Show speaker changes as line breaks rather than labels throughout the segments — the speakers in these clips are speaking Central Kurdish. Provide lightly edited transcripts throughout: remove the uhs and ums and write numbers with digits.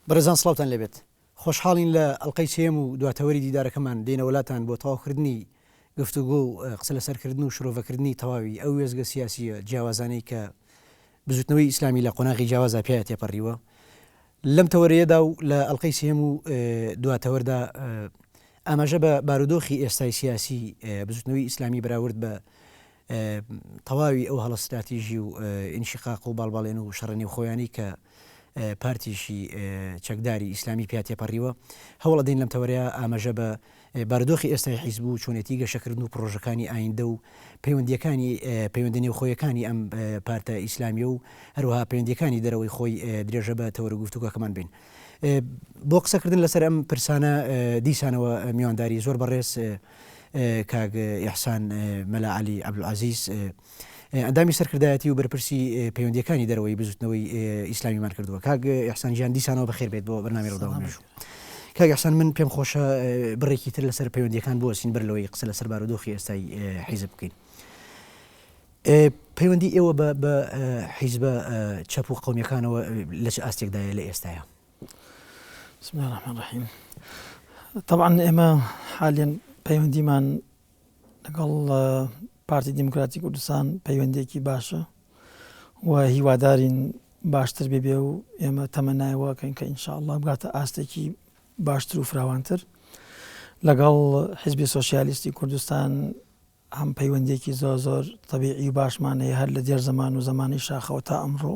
بەڕێزان سڵاوتان لێبێت. خۆشحاڵین لە ئەڵقەی سێیەم و دوا تەوەری دیدارەکەمان دێینەوە لاتان بۆ تەواوکردنی گفتوگۆ و قسە لەسەرکردن و شرۆڤەکردنی تەواوی ئەو وێستگە سیاسییە جیاوازانەی کە بزوتنەوەی ئیسلامی لە قۆناغی جیاوازدا پیایا تێپەڕیوە. لەم تەوەرەیەدا و لە ئەڵقەی سێیەم و دوا تەوەردا ئاماژە بە بارودۆخی ئێستای سیاسی بزوتنەوەی ئیسلامی بەراورد بە تەواوی ئەو هەڵە ستراتیژی و ئینشیقاق و باڵباڵێن و شەڕە نێوخۆیانەی کە پارتیشی چەکداری ئیسلامی پیا تێپەڕیوە، هەوڵ ئەدەین لەم تەوەرەیا ئاماژە بە بارودۆخی ئێستای حیزب و چۆنێتی گەشەکردن و پڕۆژەکانی ئایندە و پەیوەندییەکانی پەیوەندە نێوخۆیەکانی ئەم پارتە ئیسلامیە و هەروەها پەیوەندییەکانی دەرەوەی خۆی درێژە بە تەوەرە گفتوگۆکەمان بین. بۆ قسەکردن لەسەر ئەم پرسانە دیسانەوە میوانداری زۆر بەڕێز کاک ئیحسان مەلا عەلی عەبدولعەزیز ئەندامی سەرکردایەتی و بەرپرسی پەیوەندیەکانی دەرەوەی بزوتنەوەی ئیسلامیمان کردووە. کاک ئیحسان گیان دیسانەوە بەخێر بێت بۆ بەرنامەی ڕووداو مێژوو. کاک ئیحسان من پێم خۆشە بڕێکی تر لەسەر پەیوەندیەکان بوەستین بەر لەوەی قسە لەسەر بارودۆخی ئێستای حیزب بکەین. پەیوەندی ئێوە بە بە حیزبە چەپ و قەومیەکانەوە لە چ ئاستێکدایە لە ئێستایا؟
بسم الله الرحمن الرحیم طبعا ئێمە حالیەن پەیوەندیمان لەگەڵ پارتی دیموکراتی کوردستان پەیوەندیەکی باشە و هیوادارین باشتر ببێ و ئێمە تەمەنای واکەین کە ئینشاءاللە بگاتە ئاستێکی باشتر و فراوانتر لەگەڵ حزبی سۆسیالیستی کوردستان هەم پەیوەندیەکی زۆر زۆر تەبیعی و باشمان هەیە هەر لە دێر زەمان و زەمانی شاخەوە تا ئەمڕۆ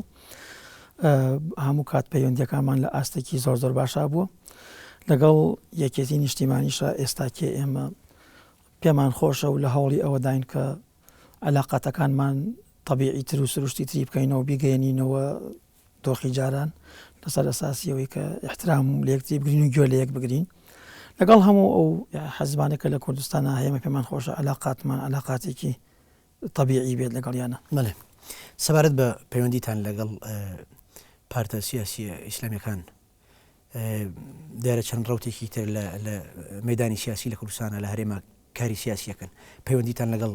هەموو کات پەیوەندیەکانمان لە ئاستێکی زۆر زۆر باشا بووە لەگەڵ یەکێتی نیشتیمانیشە ئێستا کێ ئێمە پێمان خۆشە و لە هەوڵی ئەوەداین کە علااقاتەکانمان طببیعی تر و سروشتی تری بکەینەوە بیگەێنینەوە دۆخی جاران لەسەر ئەساسی ئەوەی کە ئیحترام لە یەکتری بگرین و گوێ لە یەک بگرین لەگەڵ هەموو ئەو حەزبانێک کە لە کوردستانە هەیەمە پێمان خۆشە علاقاتمان علاقاتێکی طبیعی بێت لەگەڵیانە.
بەڵێ سەبارەت بە پەیوەندیتان لەگەڵ پارتە سیاسیە ئیسلامیەکان دیارە چەند ڕەوتێکی تر لە لە مەدانی سیاسی لە کوردستانە لە هەرێمە کاری سیاسیەکەن پەیوەندیتان لەگەڵ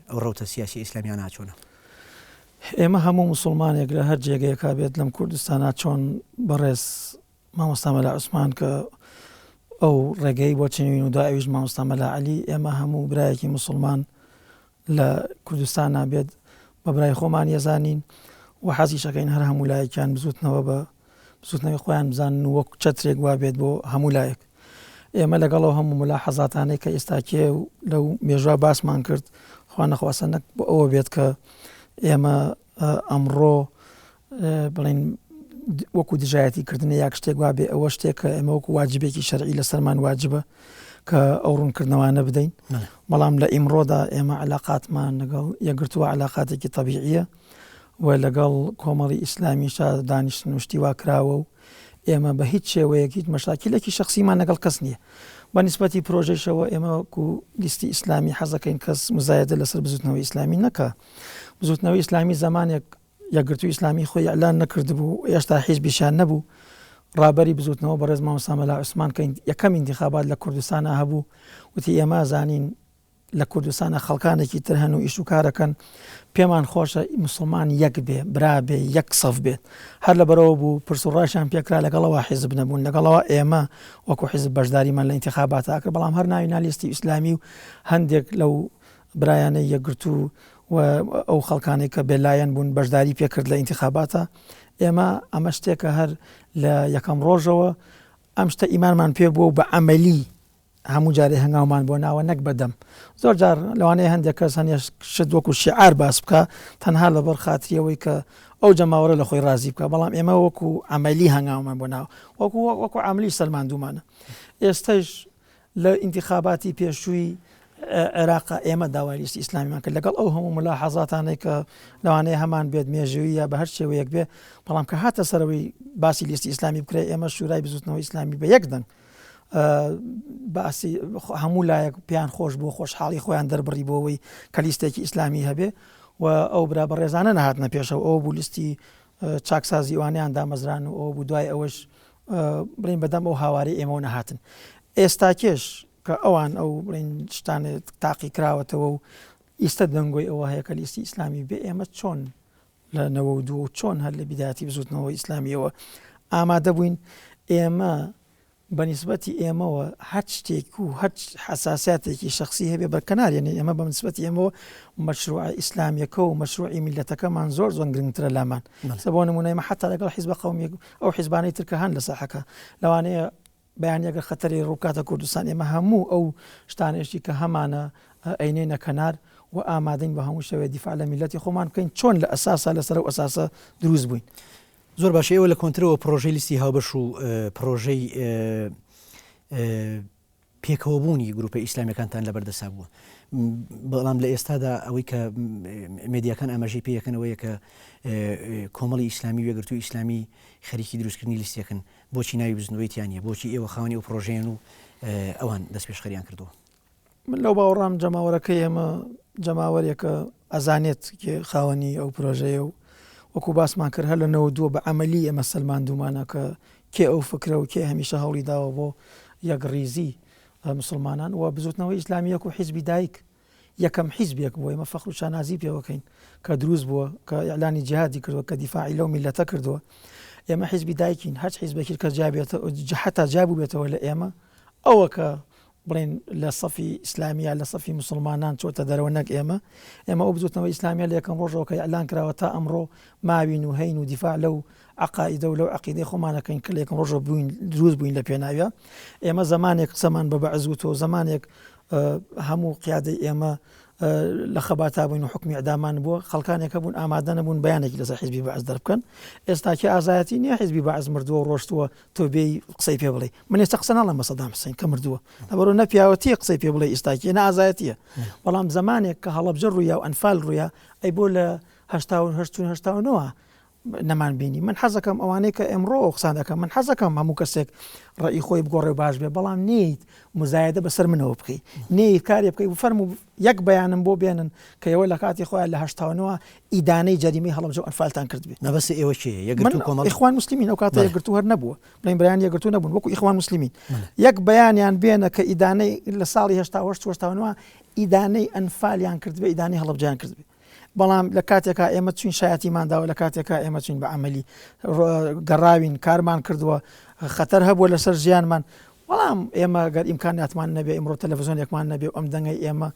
ئەو ڕەوتە سیاسی ئیسلامیانە چۆنە؟
ئێمە هەموو موسڵمانێک لە هەر جێگەیەکا بێت لەم کوردستانا چۆن بەڕێز مامۆستا مەلا عوسمان کە ئەو ڕێگەی بۆ چنوین و دوای ئەویش مامۆستا مەلا عەلی ئێمە هەموو برایەکی موسڵمان لە کوردستانا بێت بە برای خۆمان یەزانین و حەزیشەکەین هەر هەموو لایەکیان بزوتنەوە بە بزوتنەوەی خۆیان بزانن و وەک چەترێک وا بێت بۆ هەموو لایەک. ئێمە لەگەڵ ئەو هەموو مولاحەزاتانەی کە ئێستاکێ و لەو مێژوە باسمان کرد، خوا نەخواستە نەک بۆ ئەوە بێت کە ئێمە ئەمڕۆ بڵێین وەکو دژایەتی کردنە یاک شتێک وا بێ ئەوە شتێک کە ئێمە وەکو واجبێکی شەرعی لەسەرمان واجبە کە ئەو ڕوونکردنەوانە بدەین بەڵام لە ئیمڕۆدا ئێمە علاقاتمان لەگەڵ یەکگرتووە علاقاتێکی تەبیعیە و لەگەڵ کۆمەڵی ئیسلامیشا دانیشتن و شتی وا کراوە و ئێمە بە هیچ شێوەیەک هیچ مەشاکیلێکی شەخسیمان لەگەڵ کەس نییە. بە نیسبەتی پرۆژەیشەوە ئێمە وەکو لیستی ئیسلامی حەزەکەین کەس مزایەدە لەسەر بزوتنەوەی ئیسلامی نەکا. بزوتنەوەی ئیسلامی زەمانێک یەکگرتووی ئیسلامی خۆی ئیعلان نەکردبوو و ئێشتا حیزبیشیان نەبوو. ڕابەری بزوتنەوە بەڕێز مامۆستا مەلا عوسمان کە یەکەم ئینتیخابات لە کوردستانا هەبوو وتی ئێمە ئەزانین لە کوردستانا خەڵکانێکی تر هەن و ئیش و کارەکەن پێمان خۆشە موسڵمان یەک بێ برا بێ یەک سەف بێت هەر لەبەرەوە بوو پرس و ڕاشیان پێکرا لەگەڵەوە حیزب نەبوون لەگەڵەوە ئێمە وەکو حیزب بەشداریمان لە ئینتخاباتا کرد بەڵام هەر ناوی نا لیستی ئیسلامی و هەندێک لەو برایانەی یەکگرتوو و ئەو خەڵکانەی کە بێلایەن بوون بەشداری پێکرد لە ئینتخاباتە ئێمە ئەمە شتێکە هەر لە یەکەم ڕۆژەوە ئەم شتە ئیمانمان پێ بووە و بە عەمەلی هەموو جارێ هەنگاومان بۆ ناوە نەک بە دەم. زۆر جار لەوانەیە هەندێک کەس هەنێ شت وەکو شیعار باس بکا تەنها لەبەر خاتری ئەوەی کە ئەو جەماوەرە لە خۆی ڕازی بکا بەڵام ئێمە وەکو عەمەلی هەنگاومان بۆ ناوە وەکو وەکو عەملی سەلماندوومانە ئێستەش لە ئینتیخاباتی پێشووی عێراقا ئێمە داوای لیستی ئیسلامیمان کرد لەگەڵ ئەو هەموو ملاحەزاتانەی کە لەوانەیە هەمان بێت مێژوویی یا بە هەر شێوەیەک بێ بەڵام کە هاتە سەرەوەی باسی لیستی ئیسلامی بکرێ ئێمە شورای بزوتنەوەی ئیسلامی بە یەک دەنگ باسی هەموو لایەک پێیان خۆش بوو خۆشحاڵی خۆیان دەربڕی بۆەوەی کە لیستێکی ئیسلامی هەبێ و ئەو برا بەڕێزانە نەهاتنە پێشەوە ئەو بوو لیستی چاکسازی ئەوانیان دامەزران و ئەو بوو دوای ئەوەش بڵین بەدەم ئەو هاواری ئێمەوە نەهاتن ئێستا کێش کە ئەوان ئەو بڵین شتانێت تاقی کراوەتەوە و ئیستا دەنگۆی ئەوە هەیە کە لیستی ئیسلامی بێ ئێمە چۆن لە 92 و چۆن هەر لە بیدایەتی بزوتنەوەی ئیسلامیەوە. ئامادە بووین ئێمە بە نیسبەتی ئێمەوە هەرچ شتێک و هەرچ حەساسیاتێکی شەخسی هەبێ بەرکەنار یەنی ئێمە بە نیسبەتی ئێمەوە مەشروعە ئیسلامیەکە و مەشروعی میللەتەکەمان زۆر زۆر گرنگترە لامان سە بۆ نمونە ئێمە حەتا لەگەڵ حیزبە قەومیە ئەو حیزبانەی تر کە هەن لە ساحەکە لەوانەیە بەیانی ئەگەر خەتەری ڕووبکاتە کوردستان ئێمە هەموو ئەو شتانەیشی کە هەمانە ئەینێنە کەنار و ئامادەین بە هەموو شێوەیە دیفاع لە میللەتی خۆمان بکەین چۆن لە ئەساسا لەسەر ئەو ئەساسە دروست بووین.
زۆر باشە ئێوە لە کۆنترەوە پڕۆژەی لیستی هاوبەش و پڕۆژەی پێکەوەبوونی گروپە ئیسلامیەکانتان لەبەردەسا بووە بەڵام لە ئێستادا ئەوەی کە مێدیاکان ئاماژەی پێ یەکەن ئەوەیە کە کۆمەڵی ئیسلامی و یەکگرتووی ئیسلامی خەریکی دروستکردنی لیستێکن بۆچی ناوی بزنەوەی تیا نییە بۆچی ئێوە خاوەنی ئەو پڕۆژەیەن و ئەوان دەستپێشخەریان کردووە؟
من لەو باوەڕام جەماوەرەکەی ئێمە جەماوەرێکە ئەزانێت کێ خاوەنی ئەو پرۆژەیە و وەکو باسمان کرد هەر لە 92 بە عەمەلی ئێمە سەلماندوومانە کە کێ ئەو فکرە و کێ هەمیشە هەوڵی داوە بۆ یەکڕیزی مسوڵمانان و بزوتنەوەی ئیسلامی وەکو حیزبی دایک یەکەم حیزبێک بووە ئێمە فەخر و شانازی پێوەکەین کە دروست بووە کە ئیعلانی جیهادی کردووە کە دیفاعی لەو میلەتە کردووە ئێمە حیزبی دایکین هەرچ حیزبێکی کە جیابێتە حتا جیابووبێتەوە لە ئێمە ئەوە کە بڵێن لە سەفی ئیسلامیە لە سەفی موسڵمانان چۆتە دەرەوە نەک ئێمە ئێمە ئەو بزوتنەوەی ئیسلامیە لە یەکەم ڕۆژەوە کە ئیعلان کراوە تا ئەمڕۆ ماوین و هەین و دیفاع لەو عەقائیدە و لەو عەقیدەی خۆمان ئەکەین کە لە یەکەم ڕۆژەوە بووین دروست بووین لە پێناویا ئێمە زەمانێک قسەمان بە بەعس وتووە زەمانێک هەموو قیادەی ئێمە لە خەباتا بووین و حکمی ئەدامان بووە خەڵکانێک هەبوون ئامادە نەبوون بەیانێکی لەسەر حیزبی بەعس دەربکەن ئێستاکی ئازایەتی نییە حیزبی بەعس مردووە و ڕۆشتووە تۆ بێی قسەی پێ بڵێی من ئێستا قسە ناڵێم بە سەدام حسین کە مردووە لەبەرەوە نە پیاوەتیە قسەی پێ بڵێ ئیستاکیە نە ئازایەتیە بەڵام زمانێک کە هەڵەبجە ڕوویا و ئەنفال ڕوویا ئەی بۆ لە 88 و 89 نەمان بینی من حەزەکەم ئەوانەی کە ئێمڕۆ ئەو قسان دەکەم من حەزەکەم هەموو کەسێک ڕێی خۆی بگۆڕێ و باش بێ بەڵام نیت مزایدە بەسەر منەوە بکەی نیت کارێ بکەی فەرموو یەک بەیانم بۆ بێنن کە ئێوە لە کاتی خۆیان لە 89 ئیدانەی جەریمەی هەڵەبجە و ئەنفالتان کردبێ.
مەبەستی ئێوە کێیە؟ یەکگرتوو
من
کۆمەڵ؟
ئیخوان موسلمین ئەو کاتە
بەڵێ.
یەکگرتوو هەر نەبووە بڵێین برایان یەکگرتوو نەبوون وەکو ئیخوان موسلمین
بەڵێ.
یەک بەیانیان بێنە کە ئیدانەی لە ساڵی 88 و 89 ئیدانەی ئەنفالیان کردبێ ئیدانەی هەڵەبجەیان کردبێ بەڵام لە کاتێکا ئێمە چوین شایەتیمان داوە لە کاتێکا ئێمە چوین بە عەمەلی گەڕاوین کارمان کردووە خەتەر هەبووە لەسەر ژیانمان بەڵام ئێمە گەر ئیمکاناتمان نەبێ ئیمڕۆ تەلەفزیۆنێکمان نەبێ و ئەم دەنگەی ئێمە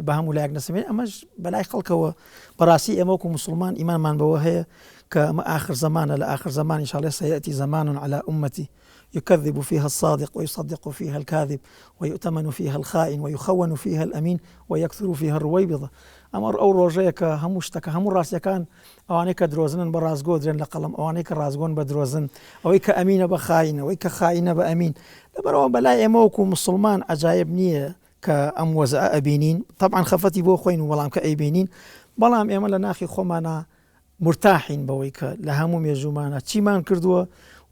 بە هەموو لایەک نەسەمێن ئەمەش بەلای خەڵکەوە بەڕاستی ئێمە وەکو موسڵمان ئیمانمان بەوە هەیە کە ئەمە ئاخر زەمانە لە ئاخر زەمانیش هەڵێ سەیەتی زەمان على أمتي يكذب فيها الصادق ويصدق فيها الكاذب ويؤتمن فيها الخائن ويخون فيها الأمين ويكثر فيها الرويبضة ئەمە ئەو ڕۆژەیە کە هەموو شتەکە هەموو ڕاستیەکان ئەوانەی کە درۆزنن بە ڕاستگۆ درێن لە قەڵەم، ئەوانەی کە ڕاستگۆن بە درۆزن، ئەوەی کە ئەمینە بە خاین، ئەوەی کە خاینە بە ئەمین. لەبەرئەوە بەلای ئێمە وەکو موسڵمان عەجایب نییە کە ئەم وەزعە ئەبینین، تەبعەن خەفەتی بۆ خۆین و بەڵام کە ئەیبینین، بەڵام ئێمە لە ناخی خۆمانا مورتاحین بەوەی کە لە هەموو مێژوومانا چیمان کردووە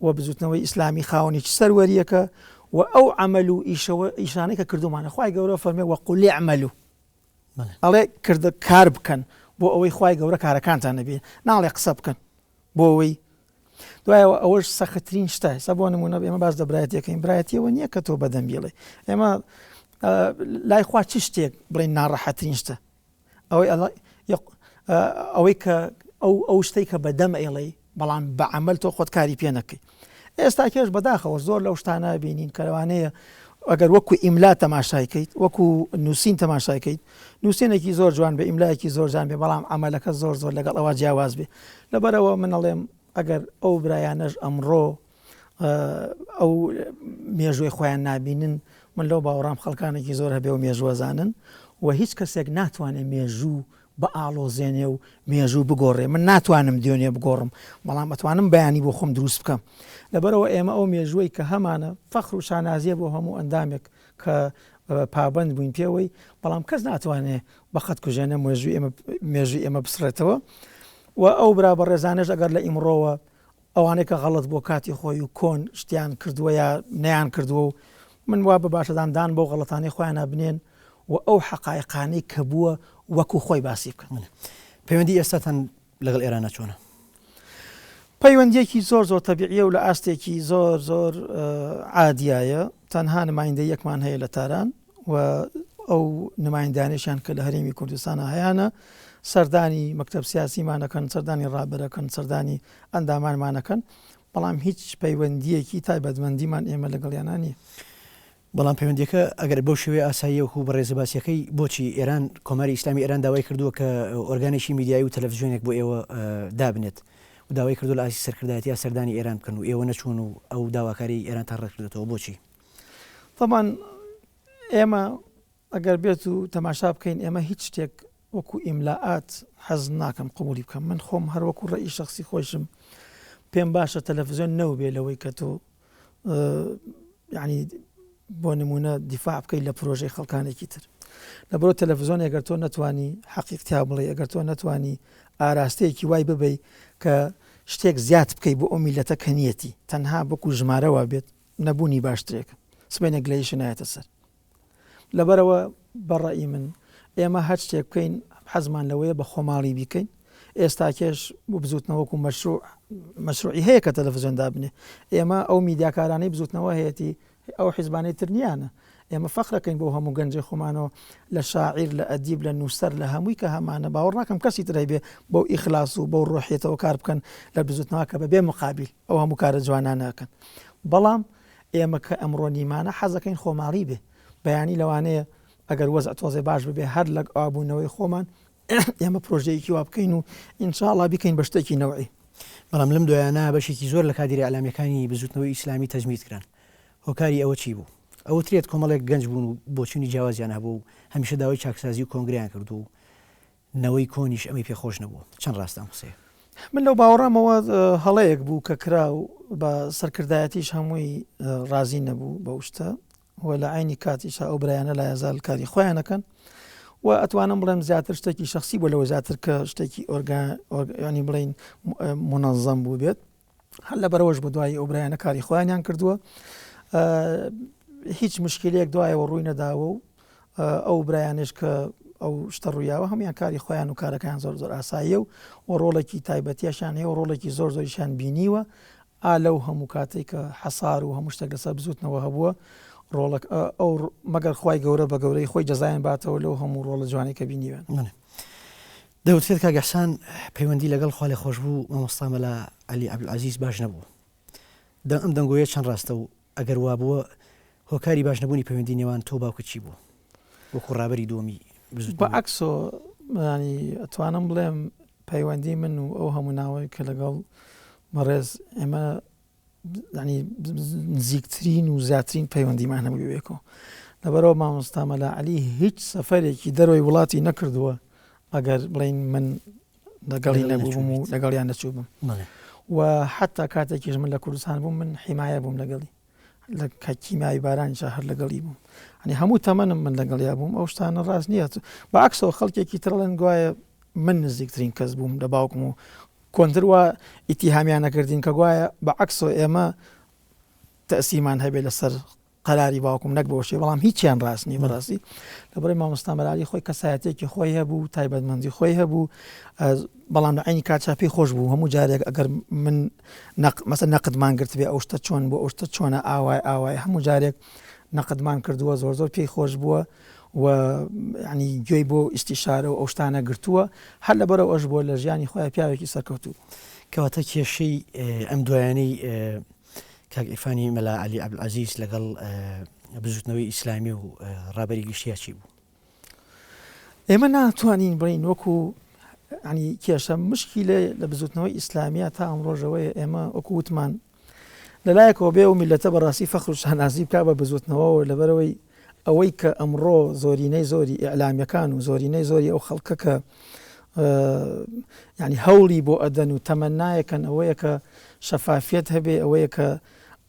و بزووتنەوەی ئیسلامی خاوەنی چ سەروەرییەکە و ئەو عەمەل و ئیشەوە ئیشانەی کە کردوومانە. خوای گەورە فەرموێ وقل اعملوا. ئەڵێ کردە کار بکەن بۆ ئەوەی خوای گەورە کارەکانتان نەبێ ناڵێ قسە بکەن بۆ ئەوەی دوایەوە ئەوەش سەختترین شتە ئێستا بۆ نمونە ئێمە باس لە برایەتەکەین برایەتیەوە نییە کە تۆ بەدەم بیڵێ ئێمە لای خوا چ شتێک بڵێن ناڕەحەترین شتە ئەوەی ئەوەی کە ئەو ئەو شتەی کە بەدەم ئەیڵێی بەڵام بە عەمەل تۆ خۆت کاری پێ نەکەی ئێستا کێش بەداخەوە زۆر لەو شتانە بینین کە لەوانەیە ئەگەر وەکو ئیملا تەماشای کەیت وەکو نووسین تەماشای کەیت نووسینێکی زۆر جوان بێ ئیملایەکی زۆر جوان بێ بەڵام عەمەلەکە زۆر زۆر لەگەڵ ئەوە جیاواز بێ لەبەرەوە من ئەڵێم ئەگەر ئەو برایانەش ئەمڕۆ ئەو مێژووی خۆیان نابینن من لەو باوەڕام خەڵکانێکی زۆر هەبێ و مێژوەزانن و هیچ کەسێک ناتوانێت مێژوو بئاڵۆزێنێ و مێژوو بگۆڕێ، من ناتوانم دوێنێ بگۆڕم، بەڵام ئەتوانم بەیانی بۆ خۆم دروست بکەم. لەبەرئەوە ئێمە ئەو مێژووەی کە هەمانە فەخر و شانازییە بۆ هەموو ئەندامێک کە پابەند بووین پێوەی، بەڵام کەس ناتوانێ بە قەد کوژێنە مێژووی ئێمە مێژووی ئێمە بسڕێتەوە و ئەو برا بەڕێزانەش ئەگەر لە ئیمڕۆوە ئەوانەی کە غەڵەت بۆ کاتی خۆی و کۆن شتیان کردووە یا نەیان کردووە و من وا بە باشەدان دان بەو غەڵەتانەی خۆیانا بنێن و ئەو حەقایقانەی کە بووە وەکو خۆی باسی بکەن.
پەیوەندی ئێستاتان لەگەڵ ئێرانا چۆنە؟
پەیوەندیەکی زۆر زۆر تەبیعیە و لە ئاستێکی زۆر زۆر عادیایە، تەنها نمایندەی یەکمان هەیە لە تاران و ئەو نمایندانەشیان کە لە هەرێمی کوردستانا هەیانە سەردانی مەکتەب سیاسیمان ئەکەن، سەردانی ڕابەرەکەن، سەردانی ئەندامانمان ئەکەن. بەڵام هیچ پەیوەندییەکی تایبەتمەندیمان ئێمە لەگەڵیانا نییە.
بەڵام پەیوەندیەکە ئەگەر بەو شێوەیە ئاساییە وەکو بەڕێزە باسیەکەی بۆچی ئێران کۆماری ئیسلامی ئێران داوای کردووە کە ئۆرگانێکی میدیایی و تەلەفزیۆنێک بۆ ئێوە دابنێت و داوای کردووە لە ئاستی سەرکردایەتیا سەردانی ئێران بکەن و ئێوە نەچوون و ئەو داواکاریەی ئێرانتان ڕەتکردۆتەوە بۆچی؟
تەبعەن ئێمە ئەگەر بێت و تەماشا بکەین ئێمە هیچ شتێک وەکو ئیملائات حەز ناکەم قبولی بکەم من خۆم هەر وەکو ڕەئی شەخسی خۆیشم پێم باشە تەلەفزیۆن نەوبێ لەوەی کە تۆ یعنی بۆ نمونە دیفاع بکەیت لە پرۆژەی خەڵکانێکی تر لە بڕۆ تەلەفزیۆن ئەگەر تۆ نەتوانی حەقیق تیا بڵێ ئەگەر تۆ نەتوانی ئاراستەیەکی وای ببەی کە شتێک زیاد بکەی بۆ ئەو میلەتە کە نیەتی تەنها بەکو ژمارەوە بێت نەبوونی باشترێکە سبەینێ گلەییشی نایەتە سەر. لەبەرئەوە بە ڕەئی من ئێمە هەر شتێک بکەین حەزمان لەوەیە بە خۆماڵی بیکەین. ئێستاکێش بۆ بزووتنەوە وەکوو مەشروع مەشروعی هەیە کە تەلەفزیۆن دابنێ. ئێمە ئەو میدیاکارانەی بزووتنەوە هەیەتی ئەو حیزبانەی تر نییانە. ئێمە فەخرەکەین بەو هەموو گەنجەی خۆمانەوە لە شاعیر، لە ئەدیب، لە نووسەر، لە هەمووی کە هەمانە باوەڕ ناکەم کەسی تر هەیبێ بەو ئیخلاس و بەو ڕۆحیەتەوە کار بکەن لە بزووتنەوە کە بە بێ مقابیل. ئەو هەموو کارە جوانانە ئەکەن بەڵام ئێمە کە ئەمڕۆ نیمانە حەزەکەین خۆماڵی بێ بەیانی لەوانەیە ئەگەر وەزع تۆزێ باش ببێ هەر لە ئابوونەوەی خۆمان ئێمە پرۆژەیەکی وا بکەین و ئینشاءڵا بیکەین بە شتێکی نەوعی.
بەڵام لەم دوایانە بەشێکی زۆر لە کادیرە ئیعلامیەکانی بزوتنەوەی ئیسلامی تەجمید کران هۆکاری ئەوە چی بوو؟ ئەوترێت کۆمەڵێک گەنج بوون و بۆچونی جیاوازیان هەبوو و هەمیشە داوای چاکسازی و کۆنگرەیان کردووە و نەوەی کۆنیش ئەمەی پێ خۆش نەبوو. چەند ڕاستە ئەم قسەیە؟
من لەو باوەڕامەوە هەڵەیەک بوو کە کرا و بە سەرکردایەتیش هەمووی ڕازی نەبوو بەو شتە و لە عەینی کاتیشا ئەو برایانە لایەزال کاری خۆیان ئەکەن و ئەتوانم بڵێم زیاتر شتێکی شەخسی بوو لەوە زیاتر کە شتێکی ئۆرگان ینی بڵین مونەزەم بوو بێت. هەر لەبەرەوەش بۆ دوایی ئەو برایانە کاری خۆیانیان کردووە هیچ مشکلەیەک دوایەوە ڕووی نەداوە و ئەو برایانش کە ئەو شتە ڕوویاوە هەمویان کاری خۆیان و کارەکان زۆر زۆر ئاساییە و و ڕۆڵێکی تایبەتیشان هەیە و ڕۆڵێکی زۆر زۆریشان بینیوە ئا لەو هەموو کاتێک کە حەسار و هەموو شتێک لەسەر بزوتنەوە هەبووە ڕۆڵک ئەو مەگەر خی گەورە بە گەورەی خۆی جەزایان باتەوە لەو هەموو ڕۆڵە جوانی کە بینیوێن.
دەوترێت کاک ئیحسان پەیوەندی لەگەڵ خوالێخۆشبوو مامۆستا مەلا عەلی عەبدولعەزیز باش نەبووە. ئەم دەنگۆیە چەند ڕاستە و ئەگەر وابووە هۆکاری باش نەبوونی پەیوەندی نێوان تۆ و باوکت چی بووە وەکو ڕابەری دووەمی
بزوتنەوە؟ بە عەکسۆ یانی ئەتوانم بڵێم پەیوەندی من و ئەو هەموو ناوەی کە لەگەڵ بەڕێز ئێمە یانی نزیکترین و زیاترین پەیوەندیمان هەبوو بەیەکەوە لەبەرەوە مامۆستا مەلا عەلی هیچ سەفەرێکی دەرەوەی وڵاتی نەکردووە ئەگەر بڵین من لەگەڵی نەبووم و لەگەڵیان نەچوو بم و حتا کاتێکیش من لە کوردستان بووم من حیمایە بووم لەگەڵی لە کیمیاوی بارانیشا هەر لەگەڵی بووم ئەنی هەموو تەمەنم من لەگەڵیا بووم ئەو شتانە ڕاست نییە بە عکسەوە خەڵکێکی ترڵێن گوایە من نزیکترین کەس بووم لە باوکم و کۆنتر وا ئیتیهامیان ئەکردین کە گوایە بە عەکسەوە ئێمە تەئسیرمان هەبێ لەسەر قەراری باوکم نەک بەو شێوە بەڵام هیچیان ڕاست نییە بەڕاستی لەبەرئەوەی مامۆستا مەلالی خۆی کەسایەتێکی خۆی هەبوو تایبەتمەندی خۆی هەبوو بەڵام لە عینی کاتشا پێی خۆش بوو هەموو جارێک ئەگەر من مەسە نەقدمان گرتبێ ئەو شتە چۆن بۆ ئەو شتە چۆنە ئاوای ئاوای هەموو جارێک نەقدمان کردووە زۆر زۆر پێی خۆش بووە و یانی گوێی بۆ ئیستیشارە و ئەو شتانە گرتووە، هەر لەبەرئەوەش بووە لە ژیانی خۆیا پیاوێکی سەرکەوتوو بوو.
کەواتە کێشەی ئەم دوایانەی کاک عیرفانی مەلا عەلی عەبدولعەزیز لەگەڵ بزووتنەوەی ئیسلامی و ڕابەری گشتیا چی بوو؟
ئێمە ناتوانین بڵێین وەکو ینی کێشە مشکیلە لە بزوتنەوەی ئیسلامیە تا ئەمڕۆژەوەی ئێمە وەکو وتمان لەلایەکەوە بێ ئەو میللەتە بەڕاستی فەخر و شانازی بکا بە بزوتنەوەوە لەبەرئەوەی ئەوەی کە ئەمڕۆ زۆرینەی زۆری ئیعلامیەکان و زۆرینەی زۆری ئەو خەڵکە کە یعنی هەوڵی بۆ ئەدەن و تەمەنایەکەن ئەوەیە کە شەفافیەت هەبێ ئەوەیە کە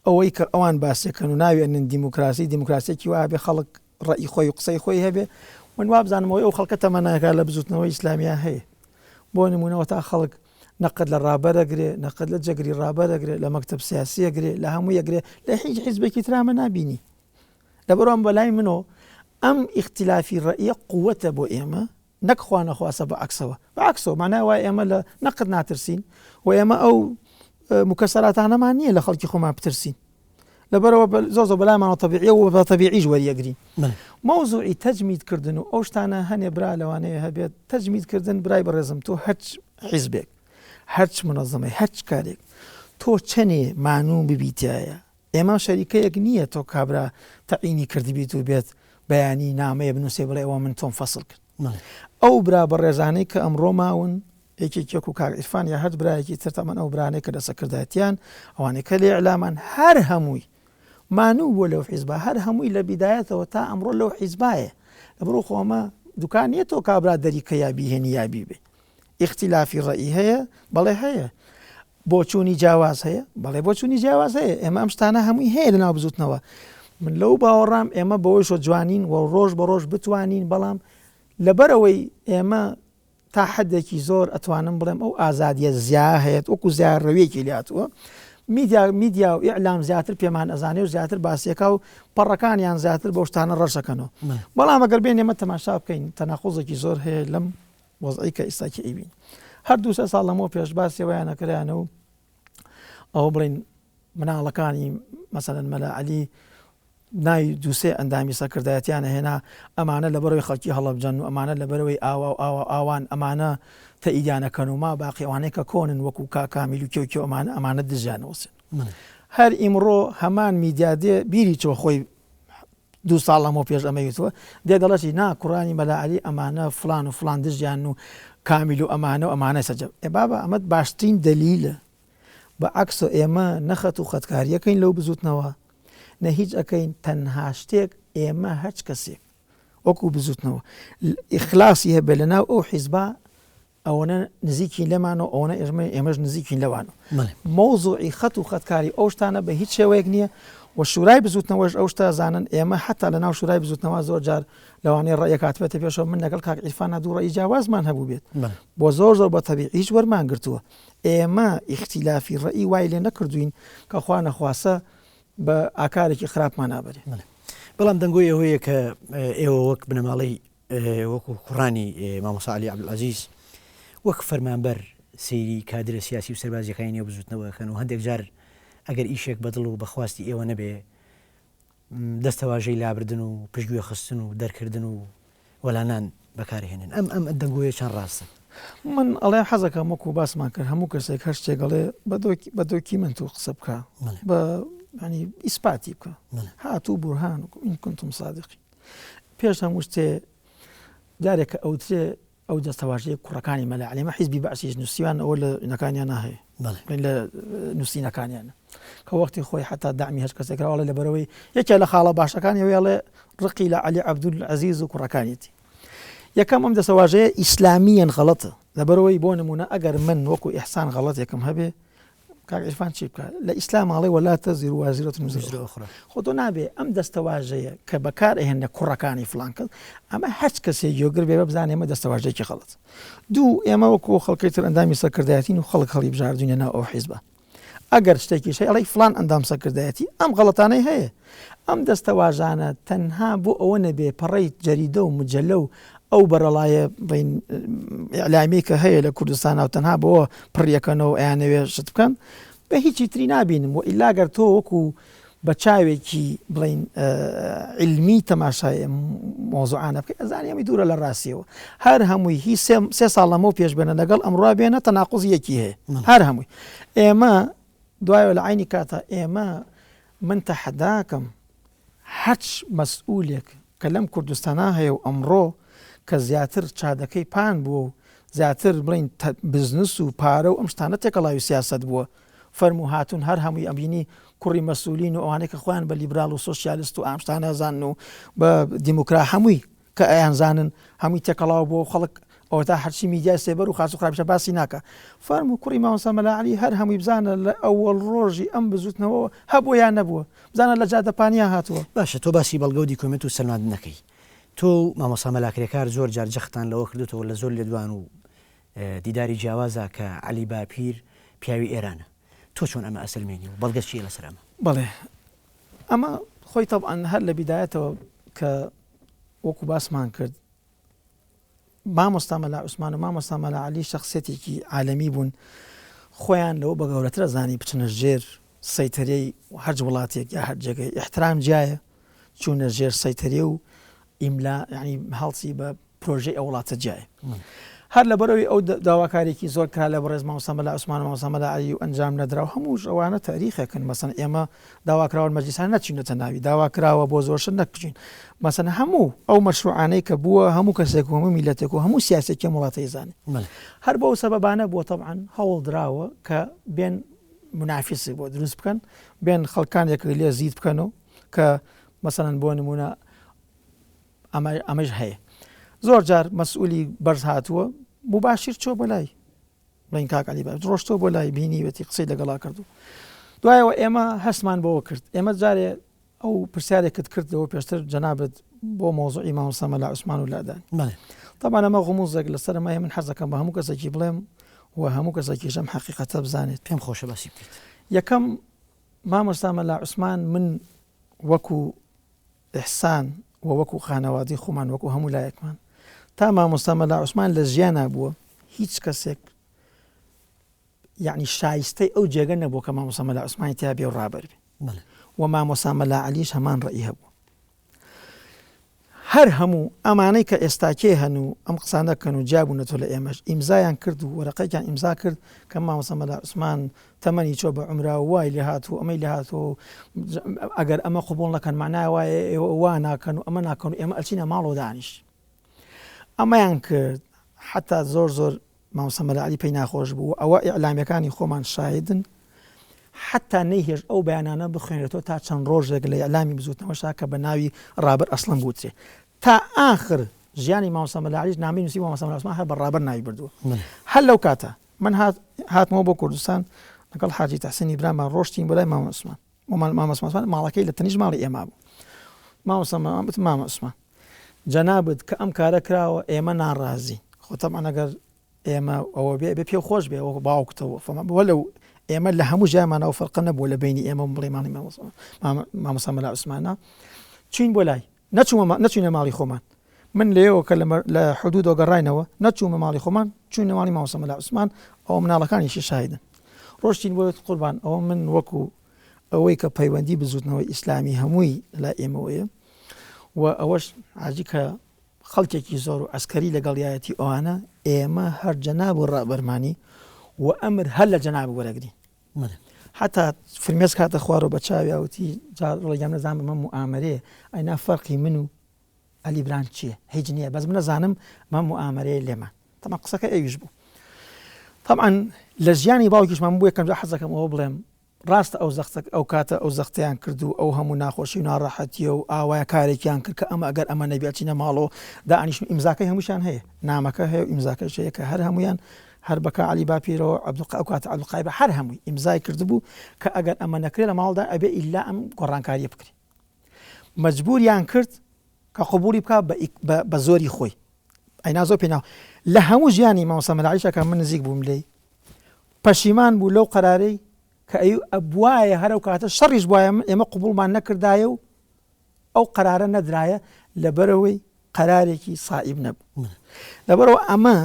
ئەوەی کە ئەوان باسیەکەن و ناوی ئەنن دیموکراسی دیموکراسیەکی وا هەبێ خەڵک ڕەئی خۆی و قسەی خۆی هەبێ من وابزانم ئەوەی ئەو خەڵکە تەمەناکە لە بزوتنەوەی ئیسلامیا هەیە بۆ نمونەوە تا خەڵک نەقد لە ڕابەر ئەگرێ، نەقد لە جێگری ڕابەر ئەگرێ، لە مەکتەب سیاسی ئەگرێ، لە هەمووی ئەگرێ، لە هیچ حیزبێکی ترا ئەمە نابینی. لەبەرئەوە بەلای منەوە ئەم ئیختیلافی ڕەئیە قوەتە بۆ ئێمە، نەک خوا نەخواستە بە عەکسەوە. بە عەکسەوە مانای وایە ئێمە لە نەقد ناترسین و ئێمە ئەو موکەسەراتانەمان نییە لە خەڵکی خۆمان بترسین. لەبەرئەوە زۆر زۆر بەلامانەوە تەبیعیە و بە تەبیعیش وەریەگرین. مەوزوعی تەجمید کردن و ئەو شتانە هەنێ برا لەوانەیە هەبێت تەجمید کردن برای بەڕێزم تۆ هەرچ حیزبێک هەرچ منەزەمەی هەرچ کارێک. تۆ چەنێ مانوو ببیتایە ئێمە شەریکەیەک نییە تۆ کابرا تەعینی کردبیت و بێت بەیانی نامەیە بنووسێ بڵێ ئەوە من تۆم فەسڵ کرد. ئەو برا بەڕێزانەی کە ئەمڕۆ ماون یەکێکی وەکو کاک عیرفان یا هەر برایەکی تر تەمەن ئەو برانەی کە لە سەکردایەتیان ئەوانەی کە لە ئیعلامان هەر هەمووی مانوو بووە لەو حیزبا هەر هەمووی لە بیدایەتەوە تا ئەمڕۆ لەو حیزبایە لەبەرو خۆ ئەمە دوکان نییە تۆ کابرا دەریکە یا بیهێنی یا بیبێ ئیختیلافی ڕەئی هەیە بەڵێ هەیە بۆچوونی جیاواز هەیە؟ بەڵێ بۆچوونی جیاواز هەیە، ئێمە ئەم شتانە هەمووی هەیە لەناو بزوتنەوە. من لەو باوەڕام ئێمە بەوەیشەوە جوانین و ڕۆژ بە ڕۆژ بتوانین، بەڵام لەبەرئەوەی ئێمە تا حەدێکی زۆر ئەتوانم بڵێم ئەو ئازادیە زیا هەیە وەکو زیاڕەویەکی لاتووە میدیا میدیا و ئیعلام زیاتر پێمان ئەزانێ و زیاتر باسیەکە و پەڕەکانیان زیاتر بەو شتانە ڕەشەکەنەوە بەڵام ئەگەر بێن ئێمە تەماشا بکەین تەناقوزێکی زۆر هەیە لەم وەزعی کە ئیستا کی ئەیبینی هەر دوو سێ ساڵ لەمەوە پێش باسی ئەوەیان ئەکرایانە و ئەوە بڵین مناڵەکانی مەسەلەن مەلا عەلی ناوی دووسێ ئەندامی سەرکردایەتیان هێنا ئەمانە لەبەرەوەی خەڵکی هەڵەبجەن و ئەمانە لەبەرەوەی ئاوا و ئاوا ئاوان ئەمانە تەئیدیانەکەن و ما باقی ئەوانەی کە کۆنن وەکو کاکامیل و کێو کێو ئەمانە ئەمانە دژیان وەسن هەر ئیمڕۆ هەمان میدیا دێ بیری چۆ خۆی دوو ساڵ لەمەو پێش ئەمەی وتووە، دێ دەڵێ نا کوڕانی مەلا عەلی ئەمانە فڵان و فڵان دژیان و کامیل و ئەمانە و ئەمانە سەجە. ئێ بابە ئەمە باشترین دەلیلە. بە عەکسۆ ئێمە نە خەت و خەتکاری ئەکەین لەو بزووتنەوە نە هیچ ئەکەین تەنها شتێک ئێمە هەرچ کەسێک وەکوو بزووتنەوە ئیخلاسی هەبێ لە ناو ئەو حیزبا ئەوەنە نزیکین لێمان و ئەوەنە ئێمە ئێمەش نزیکین لەوان و مەوزوعی خەت و خەتکاری ئەو شتانە بە هیچ شێوەیەک نییە و شورای بزوتنەوەش ئەو شتە زانن ئێمە حتا لە ناو شورای بزوتنەوە زۆر جار لەوانەیە ڕەئیەک هاتبێتە پێشەوە من لەگەڵ کاک عیرفانا دوو ڕەئی جیاوازمان هەبوو بێت بۆ زۆر زۆر بە تەبیعیش وەرمان گرتووە ئێمە ئیختیلافی ڕەئی وای لێ نەکردوین کە خوا نەخواسە بە ئاکارێکی خراپمان نابەرێ.
بەڵام دەنگۆی ئەوەیە کە ئێوە وەک بنەماڵەی وەکو کوڕانی مامۆستا عەلی عەبدولعەزیز وەک فەرمانبەر سەیری کادرە سیاسی و سەربازیەکانی نێو بزوتنەوە ئەکەن و هەندێک جار ئەگەر ئیشێک بە دڵ و بە خواستی ئێوە نەبێ دەستەواژەی لابردن و پشتگوێ خستن و دەرکردن و وەلانان بەکارهێنن ئەم ئەم دەنگۆیە چەند ڕاستە؟
من ئەڵێم حەزەکەم وەکو باسمان کرد هەموو کەسێک هەر شتێک ئەڵێ بە دۆکیمنت و قسە بکە بە ینی ئیسپاتی بکە هاتوو بورهان إن كنتم صادقين پێش هەموو شتێ جارێک کە ئەوترێ ئەو دەستەواژەی کوڕەکانی مەلا عەلی ئەمە حیزبی بەعسیش نووسیوان ئەوە لە نەکانیانە هەیە لە نووسینەکانیانە کە وەختی خۆی حتا دامی هەر کەسێک راڵێ لە بەرەوەی یەکێ لە خاڵە باشەکانی ئەوێڵێ ڕقی لە عەلی عەبدول عەزیز و کوڕەکانیەتی یەکەم ئەم دەسەواژەیە ئیسلامیەن غەڵەتە لەبەرەوەی بۆ نمونە ئەگەر من وەکو ئیحسان غەڵەتێکم هەبێ کاک عیرفان چی بکا لە ئیسلام ئەڵێ ولا تزر وازرة وزر اخرى خۆ تۆ نابێ ئەم دەستەواژەیە کە بەکار ئەهێنە کوڕەکانی فلان کەس ئەمە هەرچ کەسێ گوێگر بێ بزانێ ئەمە دەستەواژەیەکی غەڵەت دوو ئێمە وەکو خەڵکی تر ئەندامی سەرکردایەتین و خەڵک هەڵی بژاردوینە ناو ئەو حیزبە ئەگەر شتێکیش هەیە ئەڵێی فلان ئەندام سەرکردایەتی ئەم غەڵەتانەی هەیە ئەم دەستەواژانە تەنها بۆ ئەوە نەبێ پەڕەی جەریدە و مجەلە و ئەو بەرەڵایە بڵێین ئیعلامیەی کە هەیە لە کوردستانا و تەنها بەوە پڕیەکەنەوە و ئەیانەوێ شت بکەن بە هیچی تری نابینم و ئیلا گەر تۆ وەکو بە چاوێکی بڵین علمی تەماشای ئەم مۆزوعانە بکەی ئەزانی ئەمی دوورە لە ڕاستیەوە هەر هەمووی هی سێ ساڵ لەمەو پێش بێنە لەگەڵ ئەمڕوا بێنە تەناقوزی یەکی هەیە هەر هەمووی ئێمە دوایەوە لە عینی کاتە ئێمە من تەحەداکەم هەرچ مەسئولێک کە لەم کوردستانا هەیە و ئەمڕۆ کە زیاتر چادەکەی پان بووە و زیاتر بڵێین بزنس و پارە و ئەم شتانە تێکەڵاوی سیاسەت بووە فەرموو هاتوون هەر هەمووی ئەبینی کوڕی مەسئولین و ئەوانەی کە خۆیان بە لیبراڵ و سۆسیالست و ئەم شتانە ئەزانن و بە دیموکرا هەمووی کە ئەیانزانن هەمووی تێکەڵاو بووە و خەڵک ئەوەتا هەرچی میدیای سێبەر و خاس و خراپیشە باسی ناکا. فەرموو کوڕی مامۆستا مەلا عەلی هەر هەمووی بزانە لە ئەوەڵ ڕۆژی ئەم بزووتنەوەوە هەبووە یا نەبووە؟ بزانە لە جادە پانیا هاتووە؟
باشە تۆ باسی بەڵگە و دیکۆمێنت و سەلماندن ئەکەی. تۆ و مامۆستا مەلا کرێکار زۆر جار جەختتان لەوە کردۆتەوە لە زۆر لێدوان و دیداری جیاوازا کە عەلی باپیر پیاوی ئێرانە. تۆ چۆن ئەمە ئەسەلمێنی و بەڵگەت چییە لەسەر ئەمە؟
بەڵێ ئەمە خۆی تەبعەن هەر لە بیدایەتەوە کە وەکو باسمان کرد مامۆستا مەلا عوسمان و مامۆستا مەلا عەلی شەخسیەتێکی عالەمی بوون خۆیان لەوە بە گەورەترە زانی بچنە ژێر سەیتەرەی هەرج وڵاتێک یا هەر جێگەی ئیحترام جیایە چوونە ژێر سەیتەرێ و ئیملا یعنی هەڵسی بە پرۆژەی ئەو وڵاتە جیایە. هەر لەبەرئەوەی ئەو داواکاریەکی زۆر کرا لە بەڕێز مامۆستا مەلا عوسمان و مامۆستا مەلا عەلی و ئەنجام نەدرا و هەمووش ئەوانە تاریخێکن مەسەن ئێمە داواکراون مەجلیسان نەچینەتە ناوی داواکراوە بۆ زۆر شت نەکچین مەسەن هەموو ئەو مەشروعانەی کە بووە هەموو کەسێک و هەموو میلەتێک و هەموو سیاسێکی ئەم وڵاتەی زانێ هەر بەو سەبەبانە بووە تەبعەن هەوڵ دراوە کە بێن منافسی بۆ دروست بکەن بێن خەڵکانێک لێ زیت بکەن و کە مەسەلەن بۆ نمونە ئەمە ئەمەش هەیە زۆر جار مەسئولی بەرز هاتووە مباشر چۆ بۆ لای بڵین کاک علی بابچ ڕۆشتۆ بۆ لای بینیوێتی قسەی لەگەڵا کردو دوایەوە ئێمە هەستمان بەوە کرد ئێمە جارێ ئەو پرسیارێکت کردەوە پێشتر جەنابت بۆ مۆزوعی مامۆستا مەلا عوسمان و لادان طبعا ئەمە غموزێک لەسەر ئەمە من حەزەکەم بە هەموو کەسێکی بڵێم و هەموو کەسێکیش ئەم حەقیقەتە بزانێت
پێم خۆشە باسی بکەیت
یەکەم مامۆستا مەلا عوسمان من وەکو ئیحسان و وەکو خانەوادەی خۆمان وەکو هەموو لایەکمان تا مامۆستا مەلا عوسمان لە ژیانا بووە هیچ کەسێک یعنی شایستەی ئەو جێگە نەبوو کە مامۆستا مەلا عوسمانی تیا بێ و ڕابەر بێ و مامۆستا مەلا عەلیش هەمان ڕەئی هەبوو هەر هەموو ئەمانەی کە ئێستاکێ هەن و ئەم قسانە کەن و جیابوونەتەوە لە ئێمەش ئیمزایان کرد و وەرەقەیەکیان ئیمزا کرد کە مامۆستا مەلا عوسمان تەمەنی چۆ بە عومرا و وای لێ هات و ئەمەی لێ هات و ئەگەر ئەمە قبوڵ نەکەن معنای وایە ئێوە وا ناکەن و ئەمە ناکەن و ئێمە ئەچینە ماڵەوە دانیشت ئەمەیان کرد حتا زۆر زۆر مامۆستا مەلا عەلی پێی ناخۆش بوو و ئەوە ئیعلامیەکانی خۆمان شاهیدن حەتا نەیهێشت ئەو بەیانانە بخوێنرێتەوە تا چەند ڕۆژێک لە ئیعلامی بزوتنەوەشا کە بە ناوی ڕابەر ئەسڵەن بوترێ تا ئاخر ژیانی مامۆستا مەلا عەلیش نامەی نووسی بۆ مامۆستا مەلا عوسمان هەر بە ڕابەر ناوی بردووە هەر لەو کاتە من هات هاتمەوە بۆ کوردستان لەگەڵ حاجی تەحسینی برامان ڕۆشتین بۆ لای مامە عوسمان مامە عوسمان ماڵەکەی لە تەنیشت ماڵی ئێمە بوو مامۆستا وتم مامە عوسمان جەنابت کە ئەم کارە کراوە ئێمە ناڕازین خۆ تەبعەن ئەگەر ئێمە ئەوە بێ بێ پێ خۆش بێ وەک باوکتەوە فەمە وەلو ئێمە لە هەموو ژیانمان ئەو فەرقە نەبووە لە بینی ئێمە بڵێ ماڵی مامۆستا مەلا عوسمانە چوین بۆ لای نەچوومە نەچوینە ماڵی خۆمان من لێەوە کە لە حدودەوە گەڕاینەوە نەچوومە ماڵی خۆمان چوینە ماڵی مامۆستا مەلا عوسمان ئەوە مناڵەکانیشی شاهیدن ڕۆشتین بۆ قوربان ئەوە من وەکو ئەوەی کە پەیوەندی بزوتنەوەی ئیسلامی هەمووی لای ئێمەوەیە و ئەوەش حاجی کە خەڵکێکی زۆر و عەسکەری لەگەڵیایەتی ئەوانە ئێمە هەر جەناب و ڕابەرمانی و ئەمر هەر لە جەناب وەرەگرین حتا فرمێسک هاتە خوارەوە بە چاویا وتی جا ڕێگەم نەزانم ئەمە موئامەرەیە ئەینا فەرقی من و عەلی بران چییە هیچ نییە بەس من نەزانم ئەمە موئامەرەیە لێمان تەمان قسەکە ئەویش بوو طبعا لە ژیانی باوکیشمان بوو یەکەم جار حەزەکەم ئەوە بڵێم ڕاستە ئەو زەختە ئەو کاتە ئەو زەختەیان کرد و ئەو هەموو ناخۆشی و ناڕەحەتیە و ئاوایە کارێکیان کرد کە ئەمە ئەگەر ئەمە نەبێ ئەچینە ماڵەوە دائەنیشن و ئیمزاکەی هەمووشیان هەیە نامەکە هەیە و ئیمزاکەش هەیە کە هەر هەموویان هەر بە کا عەلی باپیرەوە عەبدولقا ئەو کاتە عەبدولقادر هەر هەمووی ئیمزای کردبوو کە ئەگەر ئەمە نەکرێ لە ماڵدا ئەبێ ئیلا ئەم گۆڕانکاریە بکرێ مەجبوریان کرد کە قبوڵی بکا بە بە زۆری خۆی ئەینا زۆر پێناو لە هەموو ژیانی مامۆستا مەلا عەلیشا کە من نزیک بووم لێی پەشیمان بوو لەو قەرارەی کە ئەی ئەبوایە هەر ئەو کاتە شەڕیش بوایە ئێمە قبوڵمان نەکردایە و ئەو قەرارە نەدرایە لەبەرئەوەی قەرارێکی سائیب نەبوو لەبەرئەوە ئەمە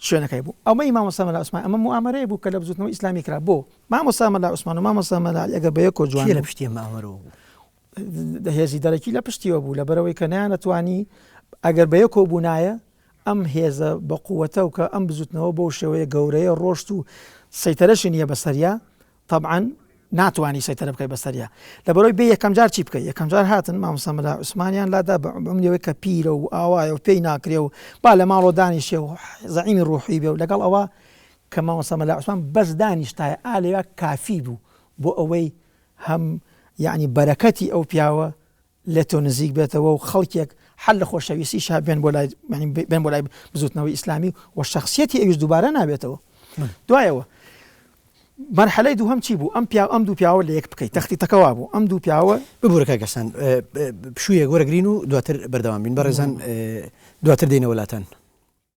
شوێنەکەی بوو ئەمەی مامۆستا مەلا عوسمان ئەمە موئامەرەیە بوو کە لە بزوتنەوەی ئیسلامی کرا بۆ مامۆستا مەلا عوسمان و مامۆستا مەلا عەلی ئەگەر بە یەکەوە جوان
کێ لە پشتی ئەم ئامەرەوە بوو؟
هێزی دەرەکی لە پشتیەوە بوو لەبەرئەوەی کە نەیانەتوانی ئەگەر بە یەکەوە بوونایە ئەم هێزە بە قوەتە و کە ئەم بزوتنەوە بەو شێوەیە گەورەیە ڕۆشت و سەیتەرەشی نییە بەسەریا تەبعەن ناتوانی سەیتەرە بکەی بەسەریا لەبەرەوەی بێ یەکەم جار چی بکەی یەکەم جار هاتن مامۆستا مەلا عوسمانیان لادا بە عومریەوەی کە پیرە و ئاوایە و پێی ناکرێ و با لە ماڵەوە دانیشێ و زەعیمی ڕوحی بێ و لەگەڵ ئەوە کە مامۆستا مەلا عوسمان بەس دانیشتایە ئا لەویا کافی بوو بۆ ئەوەی هەم یەعنی بەرەکەتی ئەو پیاوە لە تۆ نزیک بێتەوە و خەڵکێک حەل لە خۆشەویستیشا بێن بۆ لای بێن بۆ لای بزوتنەوەی ئیسلامی و شخصیەتی ئەویش دووبارە نابێتەوە دوایەوە مەرحەلەی دووهەم چی بوو ئەم پیاو ئەم دوو پیاوە لە یەک بکەیت تەختی تەکەوا بوو ئەم دوو پیاوە
ببورە کاک ئەحسان پشوویەک وەرەگرین و دواتر بەردەوام بین بەڕێزان دواتر دێینەوە لاتان.